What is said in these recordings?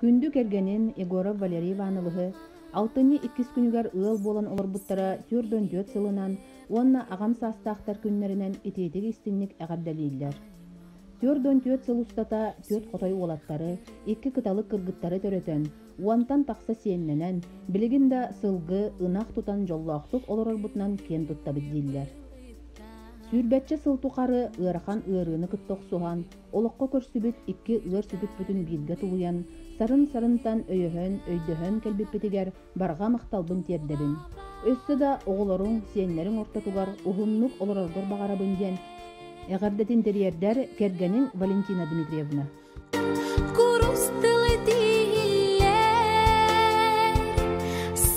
Күндү кэргэнин Егоров Валерий Ивановиһы алтынньы иккис күнүгэр ыал буолан олорбуттара 44 сылынан уонна аҕам саастаахтар күннэринэн итиитик-истиҥник эҕэрдэлииллэр. 44 сыл устата түөрт хотой уолаттары, икки кыталык кыргыттары төрөтөн, уонтан тахса сиэннэнэн, билигин да сылгы, ынах тутан дьоллоохтук олорорбутунан киэн туттабыт дииллэр. Сүүрбэччэ сыл тухары ыарахан ыарыыны кытта охсуһан, олоххо көрсүбүт икки ыар сүтүкпүтүн бииргэ тулуйан, сарын-сарынтан өйөһөн, өйдөһөн кэлбиппитигэр барҕа махталбын тиэрдэбин. Өссө да оҕолоруҥ, сиэннэриҥ ортотугар уһуннук олороргор баҕарабын диэн эҕэрдэтин тириэрдэр кэргэниҥ Валентина Дмитриевна. Курус тылы тиһиллэр,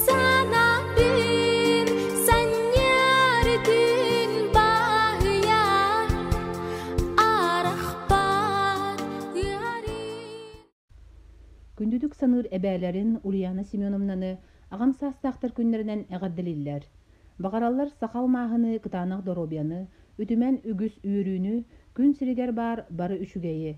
санаабын санньыар күн баһыйар, арахпат ыарыы. Күндүтүк саныыр эбээлэрин Ульяна Семеновнаны аҕам саастаахтар күннэринэн эҕэрдэлииллэр. Баҕараллар саха алмааһыны, кытаанах доруобуйаны, үтүмэн үгүс үөрүүнү, күн сиригэр баар бары үчүгэйи.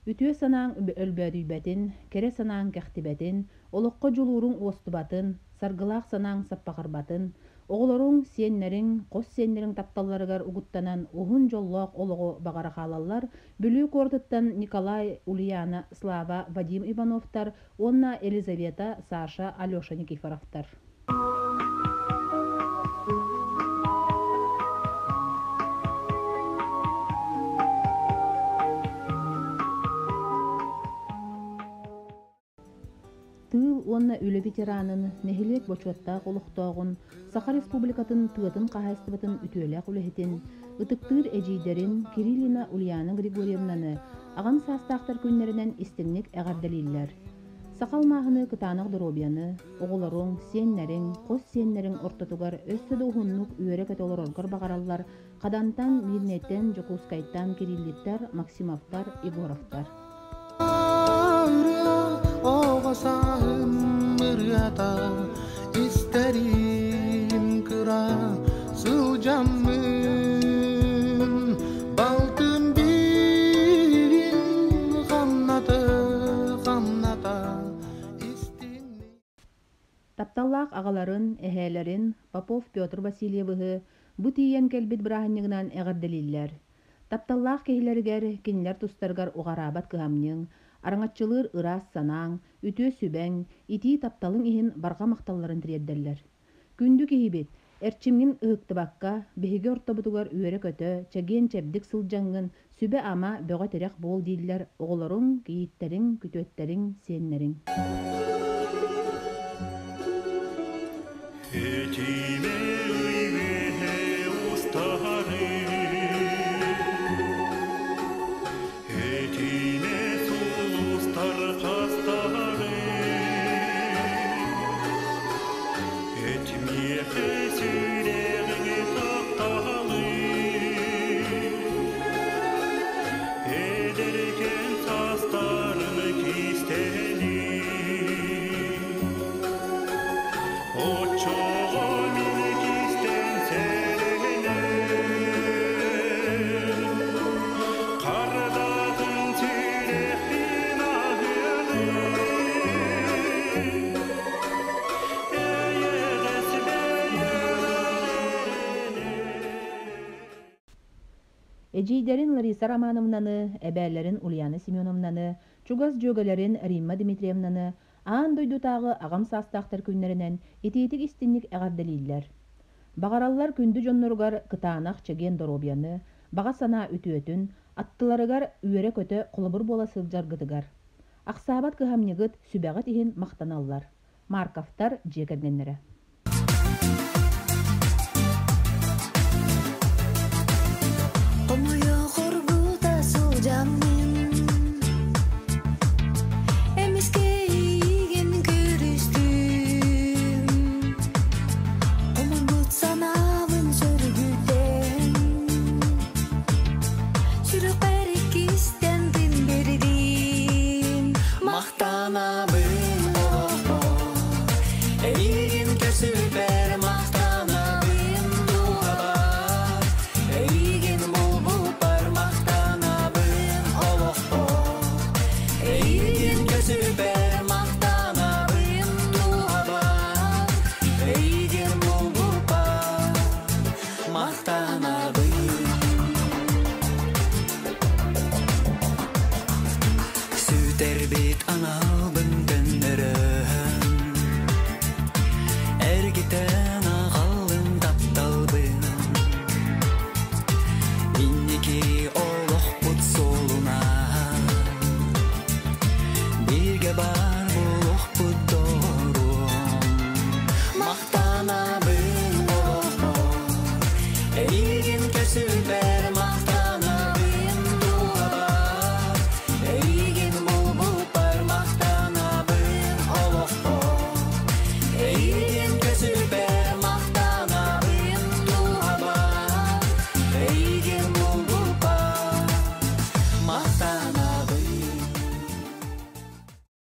Үтүө санааҥ өлбөөдүйбэтин, кэрэ санааҥ кэхтибэтин, олоххо дьулууруҥ уостубатын, саргылаах санааҥ саппаҕырбатын, оҕолоруҥ, сиэннэриҥ, хос сиэннэриҥ тапталларыгар угуттанан уһун дьоллоох олоҕу баҕара хаалаллар Бүлүү куоратыттан Николай, Ульяна, Слава, Вадим Ивановтар уонна Елизавета, Саша, Алеша Никифоровтар. Тыыл уонна үлэ ветеранын, нэһилиэк бочуоттаах олохтооҕун, Саха Республикатын тыатын хаһаайыстыбатын үтүөлээх үлэһитин, ытыктыыр эдьиийдэрин Кириллина Ульяна Григорьевнаны аҕам саастаахтар күннэринэн истиҥник эҕэрдэлииллэр. Саха алмааһыны кытаанах доруобуйаны, оҕолоруҥ, сиэннэриҥ, хос сиэннэриҥ ортотугар өссө да уһуннук үөрэ-көтө олороргор баҕараллар Хадантан, Мирнэйтэн, Дьокуускайтан Кириллиттар, Максимовтар, Егоровтар. Оҕо сааһым ырыата истэрим кыра сылдьаммын балтым биирин хамната хамната Тапталлаах аҕаларын, эһээлэрин Попов Петр Васильевиһы бу тиийэн кэлбит бырааһынньыгынан эҕэрдэлииллэр. Тапталлаах киһилэригэр, кинилэр тустарыгар уҕараабат кыһамньыҥ, араҥаччылыыр ыраас санааҥ, үтүө сүбэҥ, итии тапталыҥ иһин барҕа махталларын тириэрдэллэр. Күндү киһибит, эрчимҥин ыһыктыбакка, биһиги ортобутугар үөрэ-көтө, чэгиэн-чэбдик сылдьаҥҥын сүбэ-ама, бөҕө-тирэх буол дииллэр оҕолоруҥ, кийииттэриҥ, күтүөттэриҥ, сиэннэриҥ. Этиме үөһэ устары, этиме сулустар хастары, этмиэхэ сүрэҕиҥ тапталы, эдэркэн састарын кистели. Оччоҕо мин кистэн сэрэнэн, хардатын сүрэхпин аһыаҕым. Эйэҕэс Эдьиийдэрин Лариса Романовнаны, эбээлэрин Ульяна Семеновнаны, чугас дьүөгэлэрин Римма Дмитриевнаны аан дойдутааҕы аҕам саастаахтар күннэринэн итиитик-истиҥник эҕэрдэлииллэр. Баҕараллар күндү дьонноругар кытаанах чэгиэн доруобуйаны, баҕа санаа үтүөтүн, аттыларыгар үөрэ-көтө холобур буола сылдьаргытыгар. Ахсаабат кыһамньыгыт, сүбэҕит иһин махтаналлар. Марковтар дьиэ кэргэннэрэ. Хомойо хоргута сылдьаммын, эмискэ эйигин көрүстүм. Хомойбут санаабын сөргүтэн, сүрэхпэр иккистэн тын бердим. Махтанабын олохпор, эйигин көрсөн. Билэрбит аналбыт.